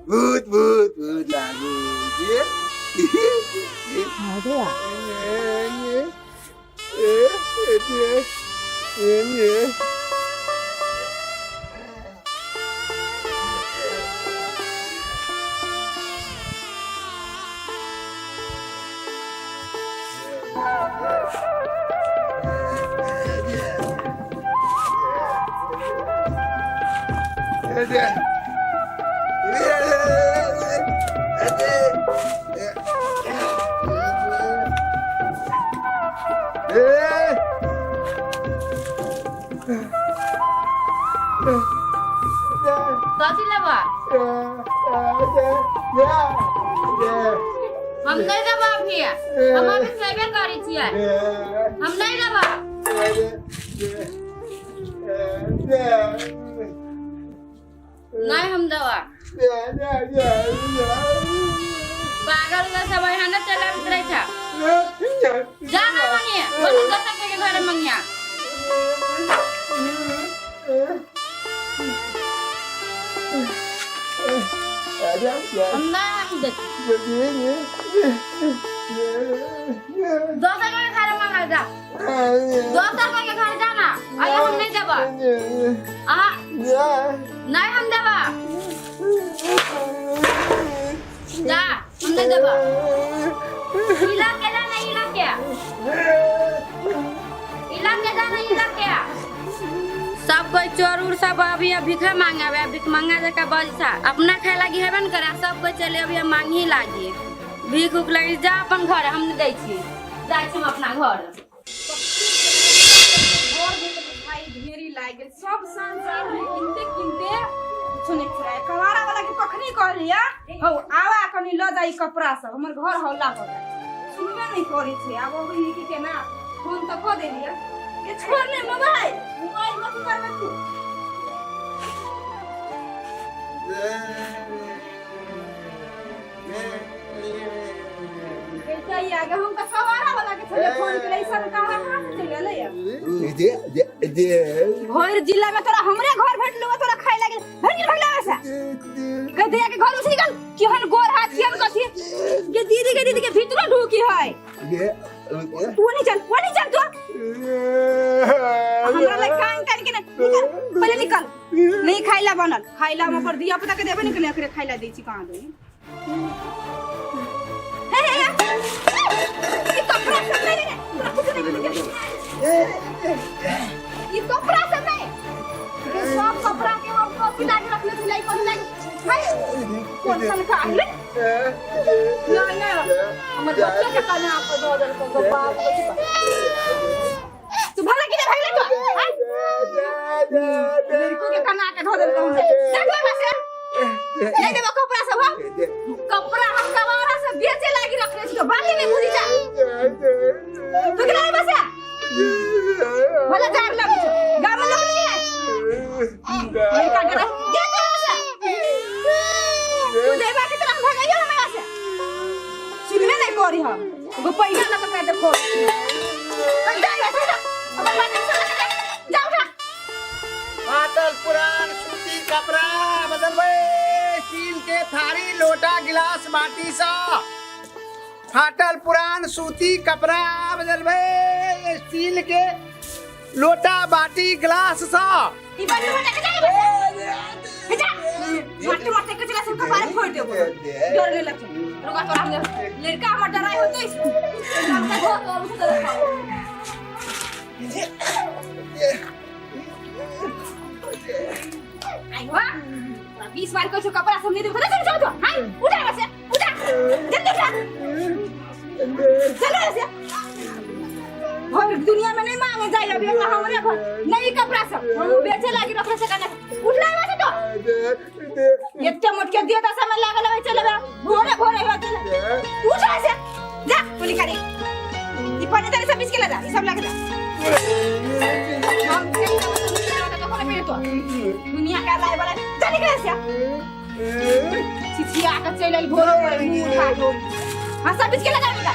भूत भूत भूत लागू। कथी लेबा? हम नहीं देबा अभी, हम अभी खेबे करै छियै, हम नहीं देबा। नहीं हम देबा। पागल उगल सब एहने चलाबैत रहै छै। जा ना मंगिया, बोल दोसर के घर मंगिया। हम नहीं हम दे दोसर के घर मंगा, जा दोसर के घर जाना। आया हम नहीं देबा। आ नहीं हम देबा, जा हम नहीं देबा। इला के जाना, इला के, इला के जाना, इला के। सब कोई चोर उर सब अभी भीखा मांगे आवे, भीख मांगा जका बजता अपना खाए लागी हेबे न करे। सब कोई चले अभी मांगी लागी भीख उख लागी। जा अपन घर, हम नहीं दै छी, जाइ छी हम अपना घर। घर में तो भाई ढेरी लागि गेल, सब संसार में किनते किनते कुछो नहीं फुराय। कबाड़ा वाला के कखनी कहलिया हौ आवा कनी ल जाई कपड़ा सब, हमर घर हौला हो जाए, सुनबे नहीं करी छे। आब अभी की केना फोन तो क देलिया के छोड़ ले मोबाइल, मोबाइल मत करबे तू। कैसे आई आगे हम तो कबाड़ा वाला के छले फोन के सब कहाँ कहाँ से चल गेलै या? भरि जिला में तोरा हमरे घर भेटलो, तोरा खाए लागल भरि गेल भगला वैसा कह दिया के घर उठ निकल। केहन गोर हाथ केहन कथी के दीदी के दीदी के भीतरो ढूकी है। तू नहीं चल, वो नहीं चल तू हमरा लग कान कान के ना निकल, पहले निकल। नहीं खाइला बनल खाइला हम पर दिया पता के देबे नहीं कने, एकरे खाइला दै छी कहाँ दे। हे हे हे, ई कपड़ा सब नहीं रे, तोरा कुछ नहीं मिले। ई कपड़ा सब नहीं, ये सब कपड़ा के हम कॉपी लाके रखले सिलाई कॉपी लाके हाय कौन सन का आइले ना ना हमर बच्चा के काना पर दो दल को बाप को। तू भाग के भाग ले तू हाय लड़को के काना के धो दल को हमरे देख ले बस नहीं देबो कपड़ा सब। हम कपड़ा हम कबाड़ा सब बेचे लागी रखले छी तो बाकी नहीं बुझी जा तू के नहीं बस भला जार लग छो गाम में लोग नहीं है लड़का डरा जा तू बस तू देबा के तरह भगाइयो हमरा से सुनबे नहीं करी हम एगो पैसा लगा के देखो जा जा जा अपन बात नहीं सुन जा जा उठा। फाटल पुरान सूती कपड़ा बदल भाई, स्टील के थाली लोटा गिलास बाटी सा। फाटल पुरान सूती कपड़ा बदल भाई, स्टील के लोटा बाटी गिलास सा। ई बात मत के जा जा मारते मारते के चला सब कपार फोड़ देबो। डर गेल लग रुका तोरा हम लड़का हमर डराई होतै हम तो अब तो खाओ। आई वाह 20 बार कहै छौ कपड़ा सब नहीं देबो। चल चल चल हाय उठा बस उठा जल्दी उठा चलो ऐसे भर दुनिया में नहीं मांगे जाए अभी हमरा हमरे घर नहीं कपड़ा सब हम बेचे लागी रखले से कने उठला बस तो एते मोट के दियो त समय लागल है चले भोरे भोरे हो चले उठा ऐसे जा पुली करे ई पानी तानी सब बीच के ला जा ई सब लगा जा हम तो दुनिया का लाए वाला चल निकल ऐसे। छिछिया के चलि आयल भोरे भोरे मुँह उठा के। हाँ सब बीच के लगा लगा।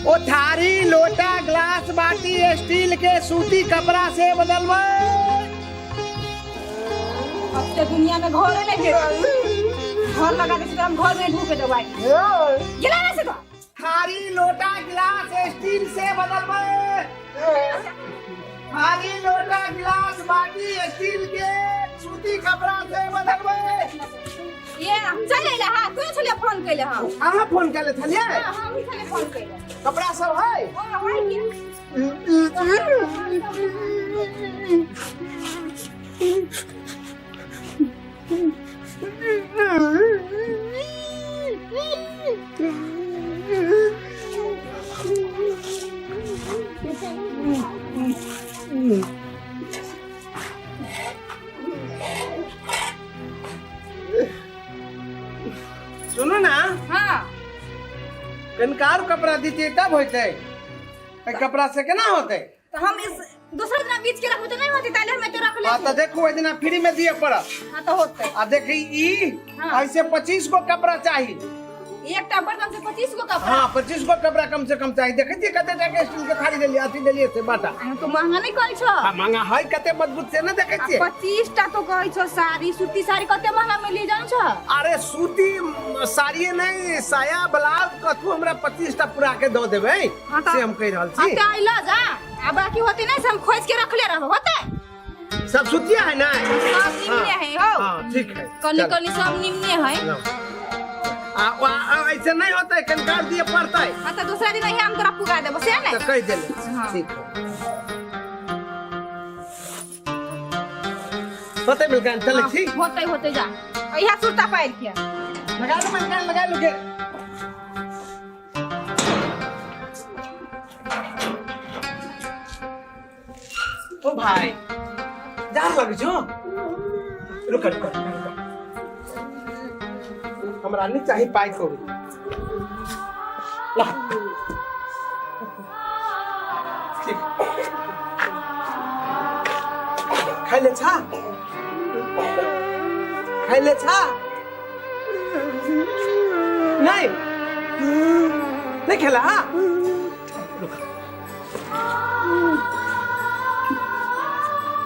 ओ थारी लोटा ग्लास बाटी स्टील के सूती कपड़ा से बदलबै। अब तो दुनिया में घरे नहीं भेटत। घर लगा दे तो हम घर में ढूके देबै। गेला ना से तो। थारी लोटा गिलास स्टील से बदलबै। थारी लोटा गिलास बाटी स्टील के सूती कपड़ा से बदलबै। ये हम चल अइले हां, तू छलिए फोन कैले हां। अहाँ फोन कैले छलिए? हां, हम ही छलिए फोन कैले। कपड़ा सब है? हां, है की। सुनू ना। हाँ। कनकार कपड़ा दीजिए तब होते, कपड़ा से केना होते? तो हम इस दूसरा दिना बीच के रखबे तो नहीं होते, ताले हम तो रख ले। हां तो देखो ओइ दिना फ्री में दिए पड़त। हां तो होते। आ देखी ई हाँ। ऐसे 25 गो कपड़ा चाहिए। एकटा बर्तन से 25 गो कपड़ा? हाँ 25 गो कपड़ा कम से कम चाहिए। देखै छियै कते टा के स्टील के थाली देलियै, अथी देलियै से बाटा। आ तो महंगा नहीं कहै छो? आ महंगा है कते मजबूत से ना देखै छियै। 25 टा तो कहै छो साड़ी, सूती साड़ी कते महंगा मिली जान छो? अरे सूती साड़िए नहीं, साया ब्लाउज कथू हमरा 25 टा पूरा के दऽ देबै। हाँ से हम कहि रहल छी। हाँ तो अइला जा, आ बाकी होते नहीं से हम खोज के रखले रहब होते। सब सुतिया है ना? सब निमने है हो। हाँ ठीक है। कनी कनी सब निमने है। आ, आ, आ, ऐसे नहीं होता है, कनकार दिए पड़ता है। हाँ तो दूसरा दिन नहीं हम तोरा पुगा देबो से नहीं? तो कह देले। हाँ। ठीक है। होते मिलकान चले छी। होते होते जा। यहाँ सुरता पाइल के। लगा लो मिलकान, लगा लो के। ओ भाई, जार लगे छो? रुक, रुक, रुक। हमरा नहीं चाहिए पाई कौड़ी। ला। ठीक। खाइ ले छा? खाइ ले छा? नहीं। नहीं खेला, हाँ? रुक।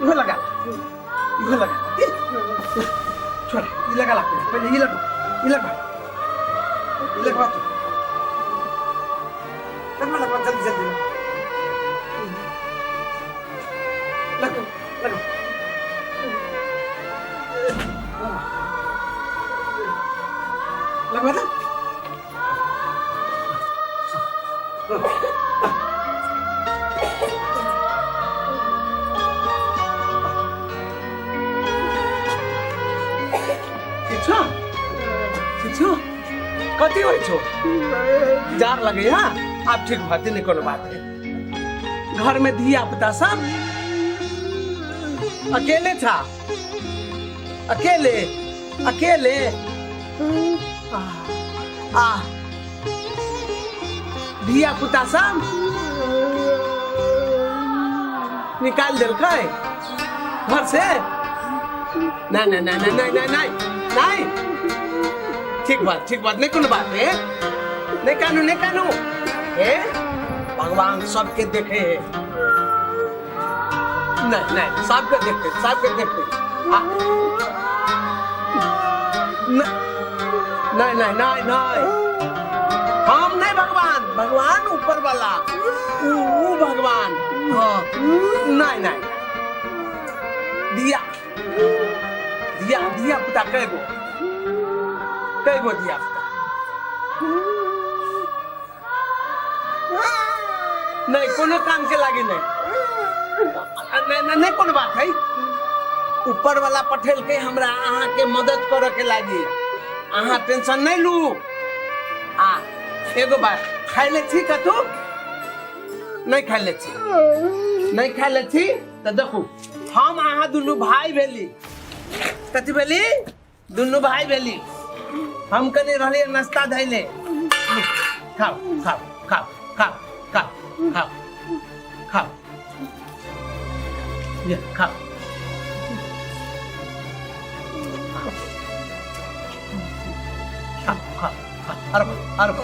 इहो लगा, इहो लगा। छोड़, ई लगा ला पहले, ई लगा, ई लगा, ई लगवा तू। लगवा, लगवा, जल्दी, जल्दी लगवा। लगवा, लगवा। लगवा ना? ठीक छौ? ठीक छौ? कथी होइ छौ? जार लगे हा? आब ठीक भऽ जेतै, नहि कोनो बात है। घर में धिया पुता सब अकेले था? अकेले अकेले आ धिया पुता सब निकाल देलकै घर से? नहीं नहीं नहीं नहीं नहीं नहीं नहीं, ठीक बात, ठीक बात, नहीं कोनो बात है। नहीं कानू, नहीं कानू, ए भगवान सबके देखे है। नहीं नहीं, सबके देखते, सबके देखते। नहीं नहीं नहीं नहीं, हम नहीं भगवान, भगवान ऊपर वाला, ऊ भगवान। हाँ नहीं नहीं, दिया दिया दिया पुता कय गो, कय गो दिया पुता? नहीं कोनो काम के लागे नहीं। नहीं, नहीं कोनो बात है। ऊपर वाला पठेल के हमरा अहाँ के मदद करे के लागी, अहाँ टेंशन नहीं लू। आ एगो बात, खाइ ले छी कतू? नहीं खाइ ले छी, नहीं खाइ ले छी तो देखू हम अहाँ दुनू भाई भेली। कथी भेली? दुनू भाई भेली। हम कने रहलियै नाश्ता धैले। खाओ खाओ खाओ खाओ खाओ खाओ खाओ, ये खाओ। आरो आरो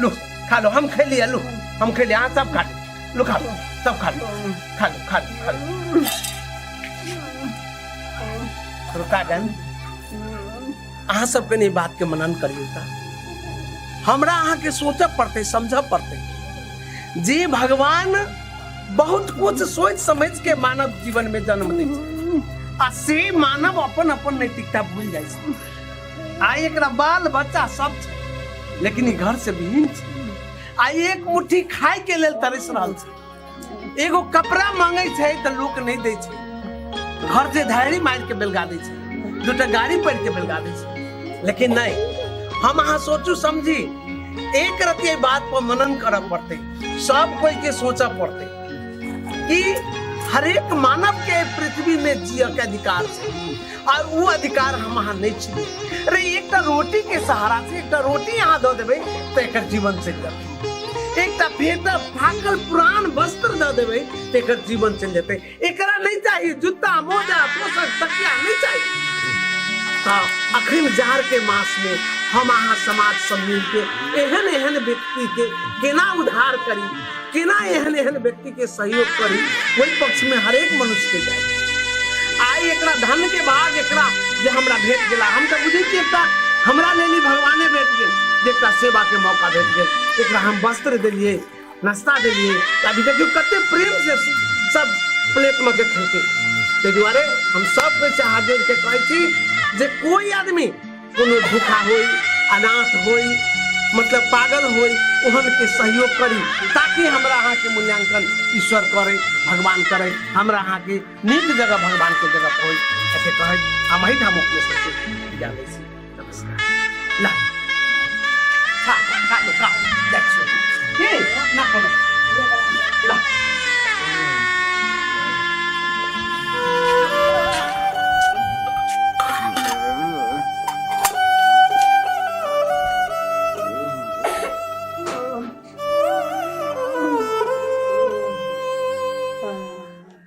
लू खा लो हम खेलिए लू हम खेलिए अहाँ सब खा लो लू खा लो सब खा लो खा लो खा लो खा लो श्रोतागण अहाँ सब कनि बात के मनन करियौ तऽ हमरा अहाँके सोचऽ पड़तै समझऽ पड़तै जे भगवान बहुत कुछ सोचि समझ के मानव जीवन में जन्म दै छै आ से मानव अपन अपन नैतिकता भूल जाइ छै। आइ एकरा बाल बच्चा सब छै लेकिन ई घर से विहीन छै। आइ एक मुट्ठी खाय के लेल तरस रहल छै। एगो कपड़ा मांगे छै तऽ लोक नहि दै छै, घर से धारी मारि के बेलगा दै छै, दूटा गाड़ी पढ़ के बेलगा दै छै। लेकिन नहीं, हम अहाँ सोचू समझी, एक रति एहि बात पर मनन करऽ पड़तै, सब कोई के सोचऽ पड़तै कि हरेक मानव के पृथ्वी में जिय के अधिकार छै आ वो अधिकार हम अहाँ नहीं छी। अरे एकटा रोटी के सहारा से एकटा रोटी अहाँ दऽ देबै तऽ एकर जीवन चलि जेतै, एकटा फेटल फाकल पुरान वस्त्र दऽ देबै तऽ एकर जीवन चलि जेतै। एकरा नहीं चाहिए जूता मोजा पोषक तकिया नहीं चाहिए। तऽ अखन जाड़ के मास में हम अहाँ समाज सब मिल के एहन एहन व्यक्ति के केना उद्धार करी, केना एहन एहन व्यक्ति के सहयोग करी, ओहि पक्ष में हरेक मनुष्य के जाय। आइ एकरा धन के भाग एकरा जे हमरा भेट गेला, हम तऽ बुझै छी एकटा हमरा लेल ही भगवाने भेट गेल जे एकटा सेवा के मौका भेट गेल। एकरा हम वस्त्र देलियै, नाश्ता देलियै, अभी देखियौ कते प्रेम से सब प्लेट में के खेलकै। ताहि दुआरे हम सब से हाथ जोड़ के कहै छी जे कोई आदमी कोनो भूखा होई, अनाथ होई, मतलब पागल होई, ओहन के सहयोग करी ताकि हमरा अहाँ के मूल्यांकन ईश्वर करे, भगवान करे, हमरा अहाँ के नीक जगह भगवान के जगह पर होई। ऐसे कहै हम एहिठाम अपने सबके विदा लै छी। नमस्कार। ला खा खा लो, खा जाइ छी।